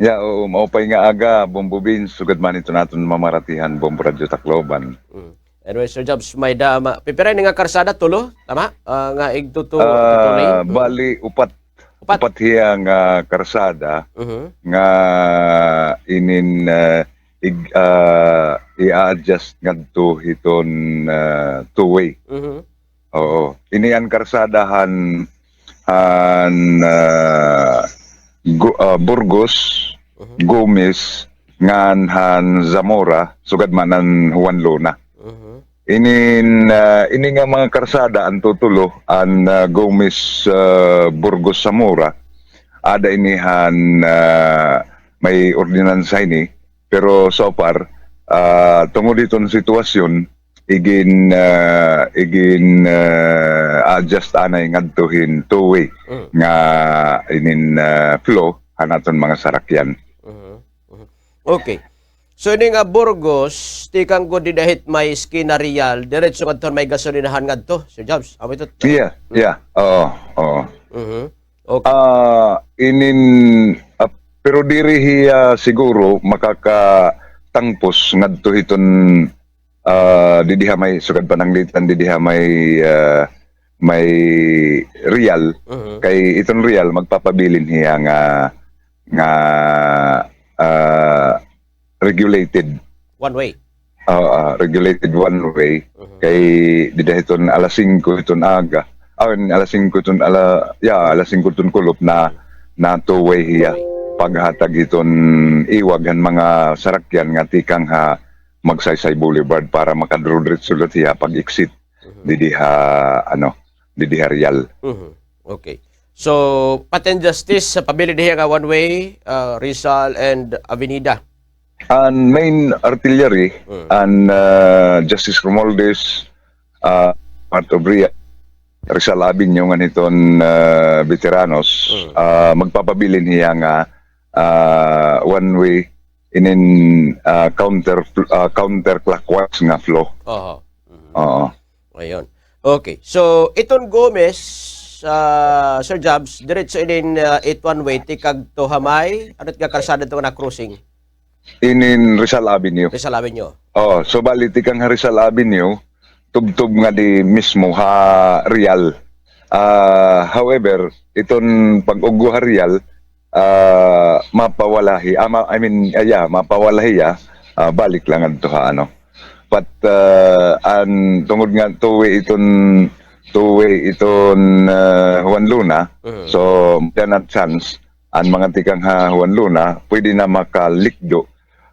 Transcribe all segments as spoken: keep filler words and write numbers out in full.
Ya, oo, maupay nga aga, Bombo Beans, sugad man iton aton mamaratihan, Bombo Radyo Tacloban. Mm. Anyway, Sir Jobs, may-ada, ma-, pipira ini nga karsada, tulo? Tama? Ah, nga igtutu-, Ah, tutuloy? Mm. Bali, upat. Upat. Upat hiya nga karsada Mhm. nga inin, ah, ig-, ah, i-adjust ngadto hiton, ah, two-way. Mhm. Oo. Ini an karsada han, han, ah, Gu-, ah, Burgos, Mhm. Gomez, ngan han Zamora, sugad man an Juan Luna. Mhm. Inin, ah, ini nga mga karsada, an tutulo, an, ah, Gomez, ah, Burgos, Zamora, ada ini han, ah, may ordinansa ini, pero so far, ah, tungod hiton sitwasyon, igin, ah, igin, ah, adjust anay ngadto hin two-way Mm. nga inin, ah, flow han aton mga sarakyan. Mhm. Mhm. Okay. So, ini nga Burgos, tikang gud dida hit may eskina Real, diretso ngadto may gasolinahan ngadto, Sir Jobs. Amo ito? Yeah, Mm. yeah. Oo, oo. Mhm. Okay. Ah, inin, ah, pero diri hiya siguro makakatangpos ngadto hiton, ah, didi ha may sugad pananglitan, didi ha may, ah, may Real. Mhm. Kay iton Real, magpapabilin hiya nga, nga, ah, regulated. One way. Oo, ah, regulated one way. Mhm. Kay dida hiton alas singko hiton aga. Ah, alas singko hiton ala-, ya, alas singko hiton kulop na, na two way hiya. Two way. Paghatag hiton iwag han mga sarakyan nga tikang ha Magsaysay Boulevard para makaduro-diretso lat hiya pag-exit Mhm. didi ha, ano, didi ha Real. Mhm. Okay. So, Path and Justice, sa pabilin hiya nga one way, ah, Rizal and Avenida. An main artillery, Mm. an, ah, Justice Romualdez, ah, part of Ria-, Rizal Avenue, ngan hiton, ah, Veteranos, Mm. ah, magpapabilin hiya nga, ah, one way inin, ah, counter, ah, counterclockwise nga flow. Oho. Mhm. Oo. Ayun. Okay. So, iton Gomez, ah, Sir Jobs, diretso inin, ah, it one way, tikang to ha may, ano it nga karsada to nga crossing? Inin Rizal Avenue. Rizal Avenue. Oo. So, bali, tikang ha Rizal Avenue, tubtob ngadi mismo ha Real. Ah, however, iton pag-ugwa ha Real, ah, mapawala hi-, ah, ma-, I mean, ah, yeah, mapawala hiya, ah, balik la ngadto ha, ano. But, ah, an tungod nga two-way iton, two-way iton, ah, Juan Luna, Mhm. so, may-ada na chance, an mga tikang ha Juan Luna, pwede na makalikdo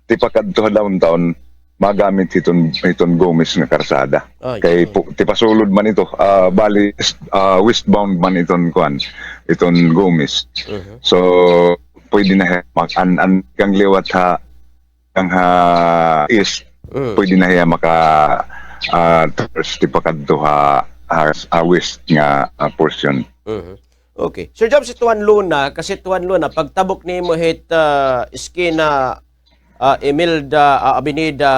tipakadto ha downtown, magamit hiton, hiton Gomez nga karsada. Ah, Kay yun. pu-, tipasulod man ito, ah, bali, ah, westbound man iton, kuan, iton Gomez. Mhm. So, pwede na hiya mak-, an, an kang liwat ha, kang ha east, Mm. pwede na hiya maka, ah, traverse tipakadto ha, ha, ha west nga, ah, portion. Mhm. Okay. Sir Jobs, it Juan Luna, kasi it Juan Luna, pagtabok nimo hit, ah, eskina, ah, Imelda, ah, Avenida,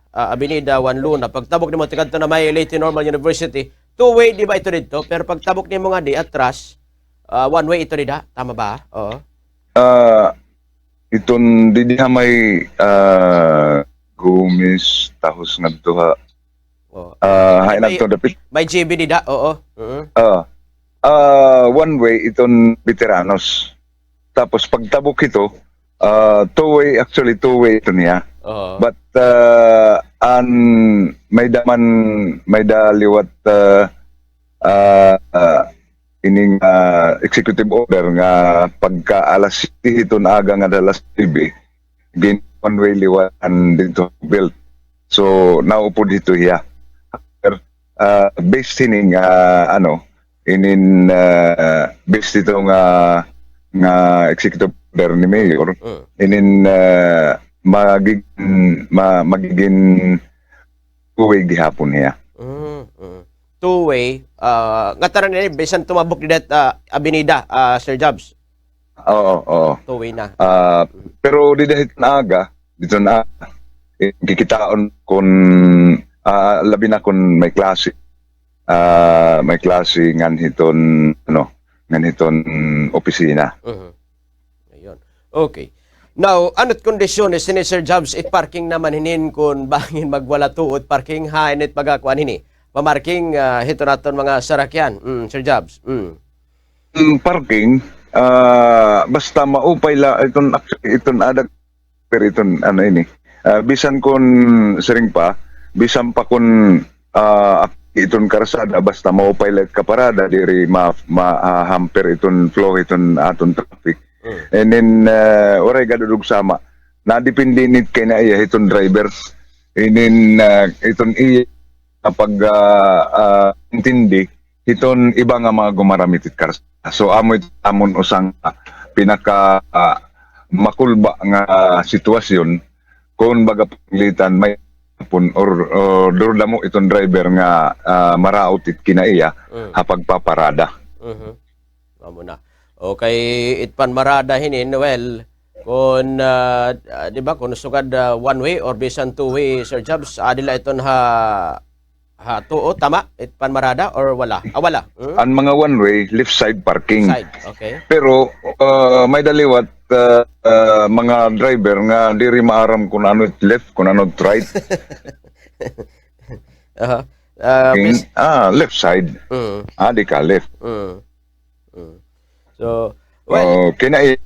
ah, Avenida Juan Luna, pagtabok nimo tikadto na may Leyte Normal University, two-way di ba ito didto? Pero pagtabok nimo ngadi atras, ah, one way ito dida, tama ba? Oo. Ah, iton didi ha may, ah, Gomez, tahos ngadto ha, Oh. ah, hain May, adto dapit? May G B dida, oo. Mhm. Ah, ah, one way iton Veteranos. Tapos pagtabok ito, ah, two way, actually two way ito niya. Oo. But, ah, an may-ada man, may-ada liwat, ah, ah, ah, ining, ah, executive order nga pagka alas siyete hiton aga ngada alas nuebe, gin-one way liwat an didto belt. So, naupod hito hiya. Pero, ah, based hini nga, ano, inin, ah, based hito nga, nga executive order ni Mayor, Mm. inin, ah, magigin, ma-, magigin two-way gihapon hiya. Mm, mm. Two-way, ah, ngatanan ini, bisan tumabok dida, ah, Avenida, ah, Sir Jobs? Oo, oo. Two-way na. Ah, pero dida hiton aga, didto na, eh, kikitaon kon, ah, labi na kon may klase. Ah, may klase ngan hiton, ano, ngan hiton opisina. Mhm. Ayun. Okay. Now, ano it kondisyones hini, Sir Jobs, it parking naman hinin kon bangin magwala tuod parking ha init pagakuan hini? Pamarking, ah, hiton aton mga sarakyan. Mm, Sir Jobs. Mm. Mm, parking, ah, basta maupay la, iton, actually, iton adak, pero iton, ano ini, ah, bisan kon siring pa, bisan pa kon, ah, iton karsada, basta maupay la it kaparada, diri ma-, ma-, ah, hamper iton flow, iton aton traffic. Mm. And then, ah, waray gadudog sama. Nadepende ini kay na iya, iton driver. And then, ah, iton iya, kapag, ah, ah, intindi, hiton iba nga mga gumaramit it karsada. So, amo it amon usa nga pinaka, ah, makulba nga sitwasyon kon baga panglitan may pun or, or durdamo iton driver nga, ah, maraot it kinaiya Mm. ha pagpaparada. Mhm. Amo na. Okay, it panmarada hinin, well, kon, ah, ah, di ba, kon sugad, ah, one way or bisan two way, Sir Jobs, adi la iton ha, ha tuo, tama? It panmarada or wala? Ah, wala. Hmm? An mga one way, left side parking. Side, okay. Pero, ah, may-ada liwat, ah, ah, mga driver nga diri maaram kon ano it left, kon ano it right. Aha. Ah, Parking, bis- ah, left side. Mm. Ah, di ka left. Mm. Mm. So, well, Oh, kinai-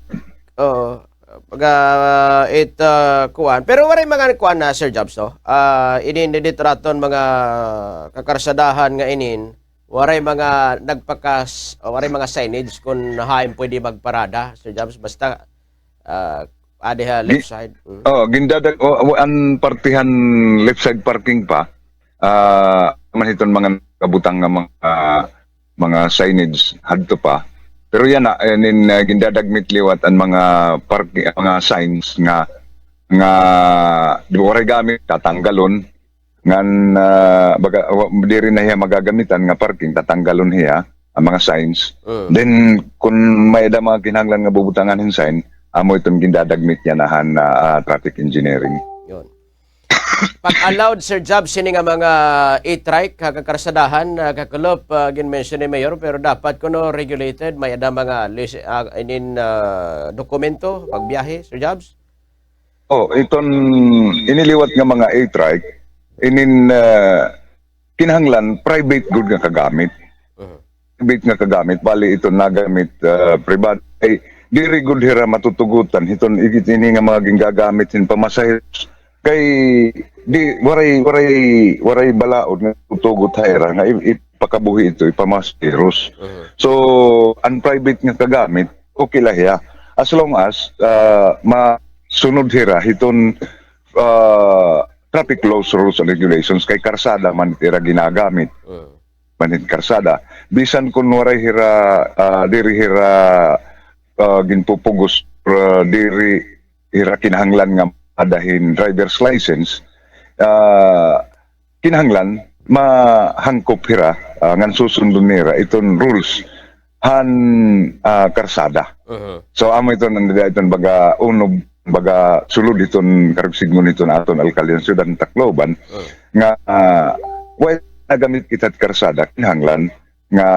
oo, pag, ah, it, ah, kuan. Pero waray mga kuan na, Sir Jobs, no? Ah, inin didit raton mga kakarsadahan nga inin, waray mga nagpakas-, waray mga signage kon hain pwede magparada, Sir Jobs. Basta, ah, adi ha Gi-, left side. Mm. Oh, gindadag-, oh, oh, an partihan left side parking pa, ah, man hiton mga kabutang nga mga, ah, mga signage hadto pa. Pero yana, eh, nin, ah, gindadagmit liwat an mga parki-, mga signs nga, nga di waray gamit, tatanggalon. Ngan, ah, baga, wa-, diri na hiya magagamitan nga parking, tatanggalon hiya, an mga signs. Mm. Then, kon may-ada mga kinahanglan nga bubutangan hin sign, amo iton gindadagmit yana han, ah, ah, traffic engineering. Yun. Pag-allowed, Sir Jobs, sini nga mga e-trike ha kakarsadahan, ah, kakulop, ah, gin-mention ni Mayor, pero dapat kuno regulated, may-ada mga lis-, ah, inin, ah, dokumento, pagbiyahe, Sir Jobs? Oh, iton iniliwat nga mga e-trike, inin, ah, kinahanglan private gud nga kagamit. Mhm. Private nga kagamit, bali iton nagamit, ah, pribado. Ay, diri gud hira matutugotan hiton ini nga mga gingagamit hin pamasaheros. Kay di, waray, waray, waray balaod nga tutugot ha ira nga i-, ipakabuhi ito, ipamasaheros. Mhm. So, an private nga kagamit, okay la hiya. As long as, ah, masunod hira hiton, ah, traffic laws, rules and regulations, kay karsada man it ira ginagamit. Mhm. Man it karsada. Bisan kon waray hira, ah, diri hira, ah, ginpupugos, ah, diri hira kinahanglan nga ada hin driver's license, ah, kinahanglan mahangkop hira, ah, ngan susundon nira iton rules han, ah, karsada. Mhm. So, amo iton, nanda iton baga unob, baga sulod hiton karuyag sidngon hiton aton alkalde han syudad han Tacloban, Mhm. nga, ah, way nagamit kita hit karsada, kinahanglan nga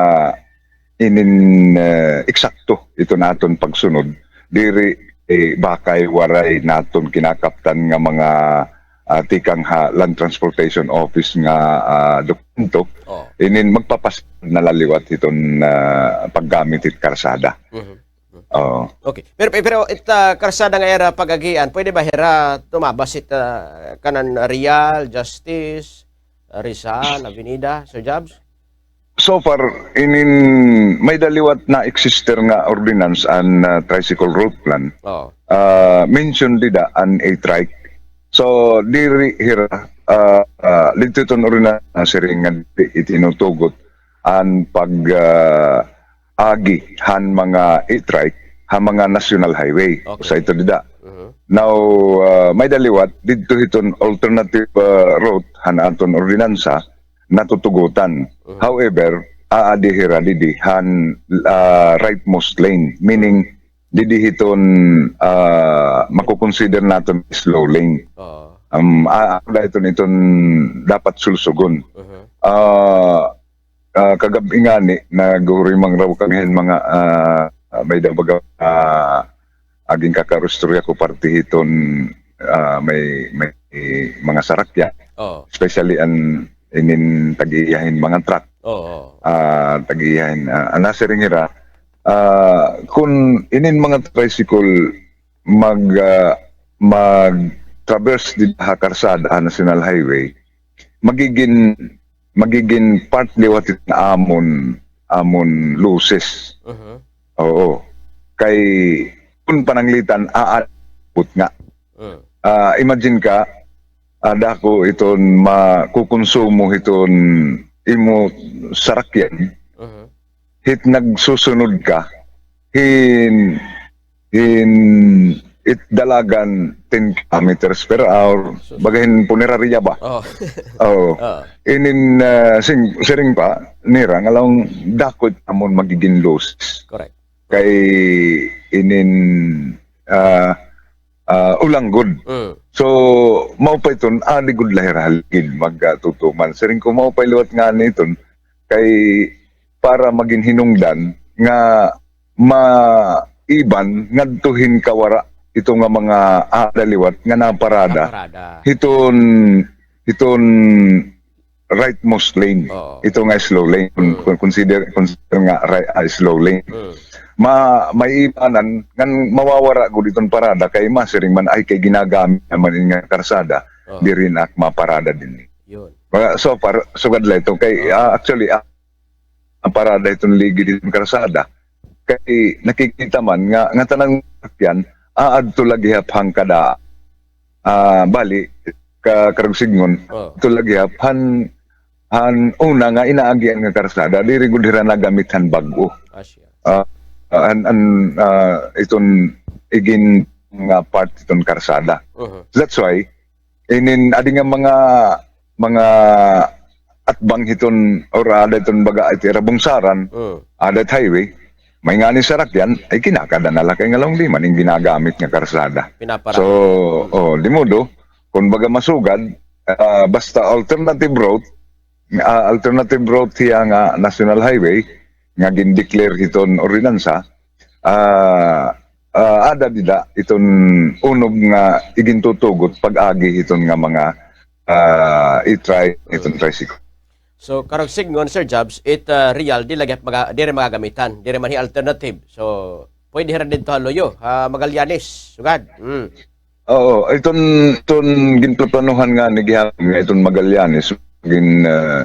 inin, eh, eksakto iton aton pagsunod. Diri, eh, bakay waray naton kinakaptan nga mga, ah, tikang ha Land Transportation Office nga, ah, dokumento. Oh. Inin magpapas-, na la liwat hiton, ah, paggamit hit karsada. Mhm. Oo. Okay. Pero, pero it, ah, karsada nga ira pag-agian, pwede ba hira tumabas it, ah, kanan Real, Justice, Rizal, Avenida, Sir Jobs? So far, inin may-ada liwat na-exist nga ordinance an, ah, tricycle route plan. Oo. Ah, mention dida an e-trike. So, diri hira, ah, ah, didto iton ordinance nasiring nga diri itinutugot an pag, ah, agi han mga e-trike ha mga national highway. Okay. Usa ito dida. Mhm. Now, ah, may-ada liwat, didto hiton alternative, ah, route han aton ordinansa, natutugotan. Mhm. However, aadi hira didi han, ah, rightmost lane, meaning didi hiton, ah, makukonsider naton slow lane. Oo. Um, a-, ako da iton, iton dapat sulsugon. Mhm. Ah, ah, kagab-i ngani, naghurimang raw kami hin mga, ah, ah, may-ada baga, ah, agin kakaristorya ko parte hiton, ah, may, may mga sarakyan. Oo. Especially an inin tag-iya hin mga truck. Oo. Ah, tag-iya hin, ah, an nasiring hira, ah, kun inin mga tricycle mag, ah, mag-traverse dida ha karsada ha National Highway, magigin, magigin part liwat it amon, amon losses. Mhm. Oo. Kay kun pananglitan, aabot nga. Mm. Ah, imagine ka, ah, dako iton makukonsumo hiton imo sarakyan. Mhm. Hit nagsusunod ka, hin, hin it dalagan ten kilometers per hour, sus, baga hin punerarya ba? Oh. Oo. Oo. Inin, ah, sing-, siring pa nira, nga laong dako it amon magigin losses. Correct. Kay inin, ah, ah, ulang gud. Mm. So, mao pa iton, adi gud la hira ha ligid magtutuman. Siring ko, mao pa liwat ngani iton, kay para magin hinungdan nga maiban ngadto hin kawara ito nga mga aada liwat nga naparada. Naparada. Hiton, hiton rightmost lane. Oo. Ito nga slow lane, kun, mm, kun, consider, consider nga ri-, ah, slow lane. Mm. Ma-, maibanan ngan mawawara gud iton parada kay masiring man, ay, kay ginagamit na man ini nga karsada, oo, diri na ak maparada dinhi. Yun. Mga, so far, sugad la ito kay, oo, ah, actually, ah, an parada iton ligid iton karsada. Kay nakikita man nga, nga tanan nga sakyan, aadto la gihap han kada, ah, bali, ka-, Karog Sidngon, oh, aadto la gihap han, han una nga inaagian nga karsada, diri gud hira nagamit han bag-o. Ah, siya. Ah, ah, han, han, ah, iton igin nga part iton karsada. Uh-huh. That's why, inin, adi nga mga, mga atbang hiton, or aada iton baga it ira bungsaran, mm, aada it highway, may ngani sarakyan, ay kinakada na la kay nga laong di man in ginagamit nga karsada. Pinaparada. So, mm, oh, di modo, kun baga masugad, ah, basta alternative route, ah, alternative route hiya nga national highway, nga gin-declare hiton ordinansa, ah, ah, aada dida iton unob nga igintutugot pag-agi hiton nga mga, ah, e-trike, hiton, mm, tricycle. So, Karog Sidngon, Sir Jobs, it, ah, real, di la gihap maga-, diri magagamitan, diri man hi alternative. So, pwede hira didto ha luyo, ha Magallanes, sugad. Mm. Oo, iton, iton ginpaplanuhan ngani gihapon nga iton Magallanes, gin, ah,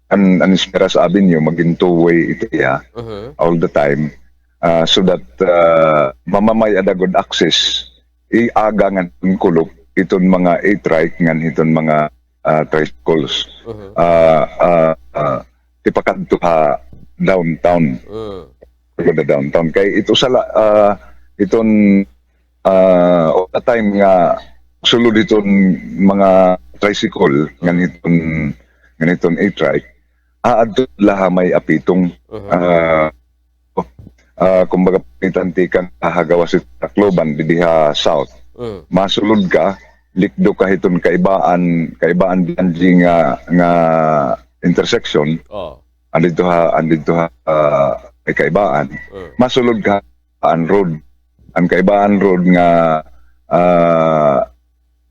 an, an Esperas Avenue, magin two-way ito hiya, mhm, all the time. Ah, so that, ah, mamamay-ada gud access, iaga ngan kulop iton mga e-trike ngan hiton mga, ah, tricycles. Mhm. Ah, ah, ah, tipakadto ha downtown. Mm. Tipakadto ha downtown. Kay ito sala, ah, iton ah, all the time nga sulod hiton mga tricycle, ngan hiton, ngan hiton e-trike, aadto la ha may Apitong, mhm, ah, ah, kumbaga, panitan tikang ha gawas hit Tacloban, didi ha south. Mm. Masulod ka, likdo ka hiton kaibaan, kaibaan diyan nga, nga intersection. Oh. Andidto ha, andidto ha, ah, may kaibaan. Mm. Masulod ka an road. An kaibaan road nga, ah,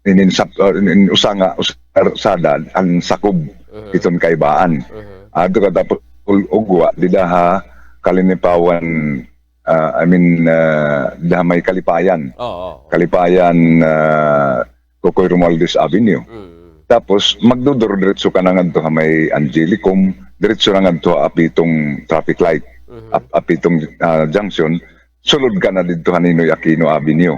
inin sap-, ah, inin usa nga, usa nga karsada, an sakob, mhm, iton kaibaan. Mhm. Adto ka tapos ul-, ugwa, dida ha Kalinipawan, ah, I mean, ah, dida ha may Kalipayan. Oo, oo. Kalipayan, ah, Kokoy Romualdez Avenue. Mm. Tapos, magduduro diretso ka na ngadto ha may Angelicum, diretso na ngadto ha Apitong traffic light, mhm, Ap-, Apitong, ah, junction, sulod ka na didto ha Ninoy Aquino Avenue.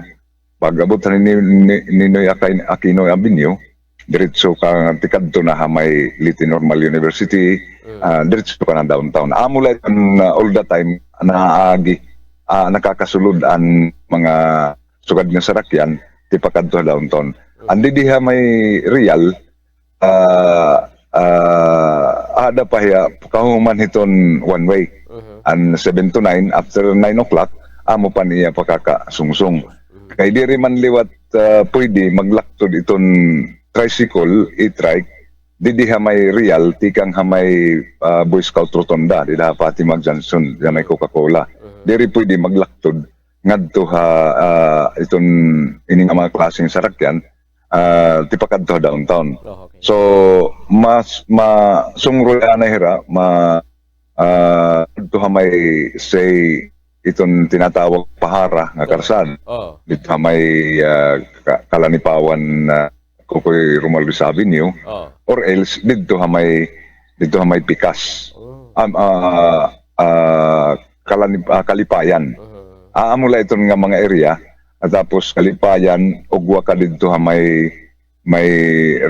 Pag-abot ha Ni-, Ni-, Ninoy Aquin-, Aquino Avenue, diretso ka tikadto na ha may Leyte Normal University, mm, ah, diretso ka na downtown. Amo la iton, ah, all the time, naagi, ah, nakakasulod an mga sugad nga sarakyan, tipakadto ha downtown. Mm. An didi ha may Real, ah, ah, aada pa hiya, kahuman hiton one way. Mhm. An seven to nine, after nine o'clock, amo pa niya pakakasungsong. Mhm. Kay diri man liwat, ah, pwede maglaktod iton tricycle, e-trike, didi ha may Real, tikang ha may, ah, Boy Scout Rotonda, dida ha Fatima Johnson, dida may Coca-Cola. Mhm. Diri pwede maglaktod ngadto ha, ah, iton ini nga mga klaseng sarakyan, ah, tipakadto ha downtown. Oh, okay. So, mas, ma-, sungro anay hira, ma-, ah, didto ha may, say, iton tinatawag pahara nga karsada. Oh. Didto ha may, ah, Ka-, Kalanipawan, ah, Kokoy Romualdez Avenue, oh, or else didto ha may, didto ha may pikas. Oh. Am-, ah, ah, Kalani-, ah, Kalipayan. Uh-huh. Ah, amo la iton nga mga area. At tapos Kalipayan, ugwa ka didto ha may, may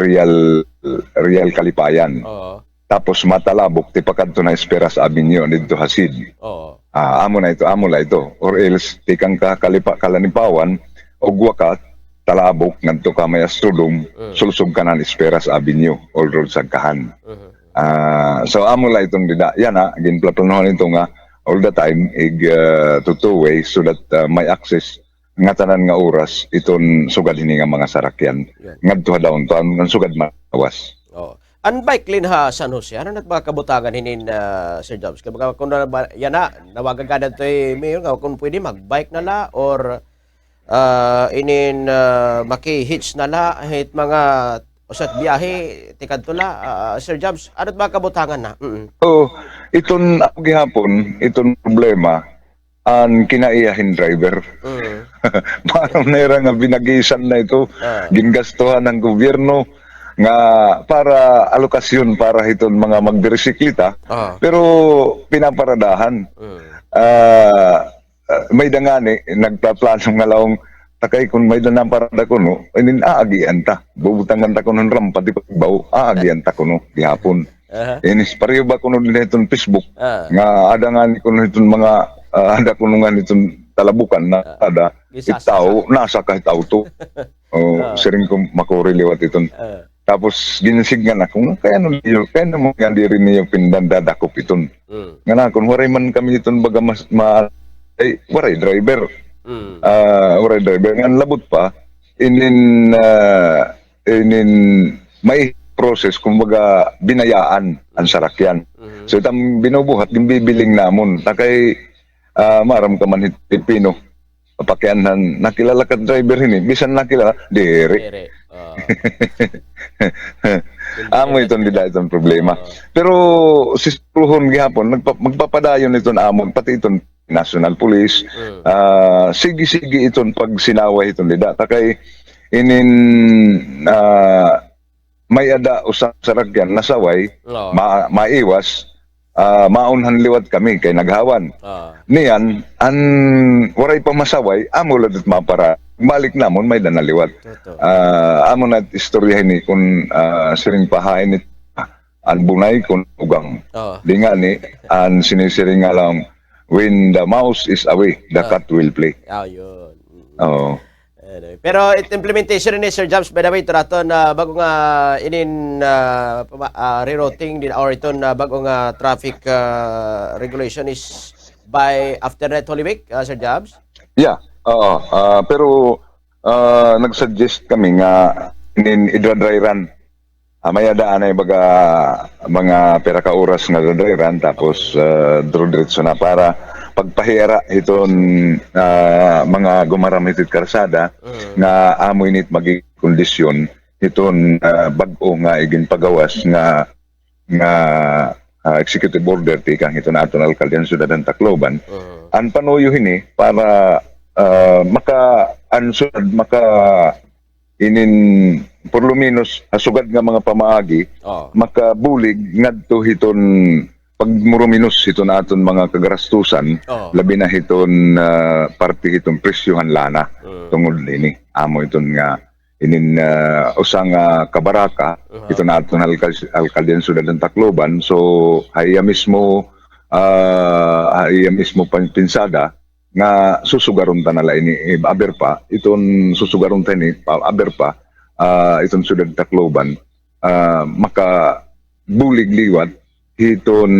Real, Real Kalipayan. Oo. Tapos matalabok, tipakadto na Esperas Avenue, didto ha Sid. Oo. Ah, amo na ito, amo la ito. Or else, tikang ka Kalipa-, Kalanipawan, ugwa ka, talabok, ngadto ka may Astrodome, mm, sulsog ka na Esperas Avenue, all roads Sagkahan. Mhm. Ah, so, amo la iton dida. Yana, ginplaplanuhan ito nga all the time, ig, ah, to two ways so that, ah, may access ngatanan nga oras iton sugad hini nga mga sarakyan. Yan. Ngadto ha downtown, ngan sugad malawas. Oo. An bike lane ha San Jose, ano na it mga kabutangan hinin, ah, Sir Jobs? Kay baga kun na ba, yana, nawagan ka na ito, eh, Mayor, nga kun pwede mag-bike na la or, ah, inin, ah, maki-hitch na la, hit mga usa it biyahe, tikadto la, ah, Sir Jobs, ano it mga kabutangan na? Mm. Oo, iton ako gihapon, iton problema, an kinaiya hin driver. Mm. Maaram na ira nga binagisan na ito, ah, gingastuhan han gobyerno nga para alokasyon para hiton mga magdirisikita, ah, pero pinaparadahan. Mm. Ah, ah, may-ada ngani nagpaplano nga laong, "Takay, kun may-ada naparada kuno, inin aagian ta. Bubutangan ta kuno hin rampa, tipagbaw, aagian ta kuno gihapon." Aha. Inis pareho ba kuno dinhi hiton Facebook? Ah. Nga ada ngani kuno hiton mga, ah, ada kuno ngani hiton talabukan na, ah, ada, gisasa, it tawo, nasa ka hit awto. O, ah, siring ko makuri liwat iton. Ah. Tapos, ginsidngan ako, "Kay ano niyo, kay ano mo nga diri niyo pindandadakop iton?" Mm. Nga nakon, waray man kami iton baga mas, ma-, ay, waray driver. Mm. Ah, waray driver. Ngan labot pa, inin, ah, inin may process, kumbaga, binayaan an sarakyan. Mhm. So, it am binubuhat, ginbibiling namon. Takay, ah, maaram ka man hit Pilipino, papakianhan, nakilala ka driver hini, bisan nakilala, diri. Diri. Oo. Amo iton dida iton problema. Oo. Pero, siguruhon gihapon, magpa-, magpapadayon iton amon, pati iton National Police. Mm. Ah, sige-sige iton pagsinaway iton dida. Ta kay inin, ah, may-ada usa sarakyan nasaway, oo, ma-, maiwas, ah, maunhan liwat kami kay naghawan. Ah. Niyan, an waray pa masaway, amo la dit mapara. Balik namon, may-ada na liwat. Totoo. Ah, amo na istorya hini kun, ah, siring pa hain it, ah, an bunay kun ugang. Oo. Di ngani, an sinisiring nga laong, "When the mouse is away, the, ah, cat will play." Ah, yun. Mm. Oo. Anyway. Pero it implementation ni Sir Jobs, by the way, ito raton na bago nga inin, ah, pama-, ah, rerouting din or ito na bago nga traffic, ah, regulation is by after that Holy Week, ah, Sir Jobs? Yeah. Oo. Ah, pero, ah, nag-suggest kami nga inin idra-dry run. Ah, may-ada anay baga mga pira ka oras nga dry run, tapos, ah, duro diretso na para pagpahira hiton, ah, mga gumaram hit karsada, mm, nga amo ini it magin kondisyon hiton, ah, bag-o nga iginpagawas nga, nga, ah, executive order tikang hiton aton alkalde han syudad han Tacloban. Mm. An panuyo hini para, ah, maka-, an syudad maka- inin, por lo menos, ha sugad nga mga pamaagi, oo, makabulig ngadto hiton pagmuruminos hiton aton mga kagarastusan, oo, labi na hiton, ah, parte hiton presyo han lana. Mm. Tungod ini, amo iton nga inin, ah, usa nga kabaraka, aha, hiton aton alkal-, alkalde han syudad han Tacloban. So, ha iya mismo, ah, ha iya mismo pan-, pinsada, nga susugaron ta na la ini, eh, aber pa, iton susugaron ta ini, pa, aber pa, ah, iton syudad Tacloban, ah, makabulig liwat hiton,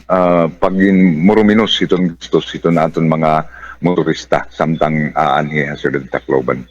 ah, pagin-, muruminos hiton gastos hiton aton mga motorista samtang aanhi ha syudad Tacloban.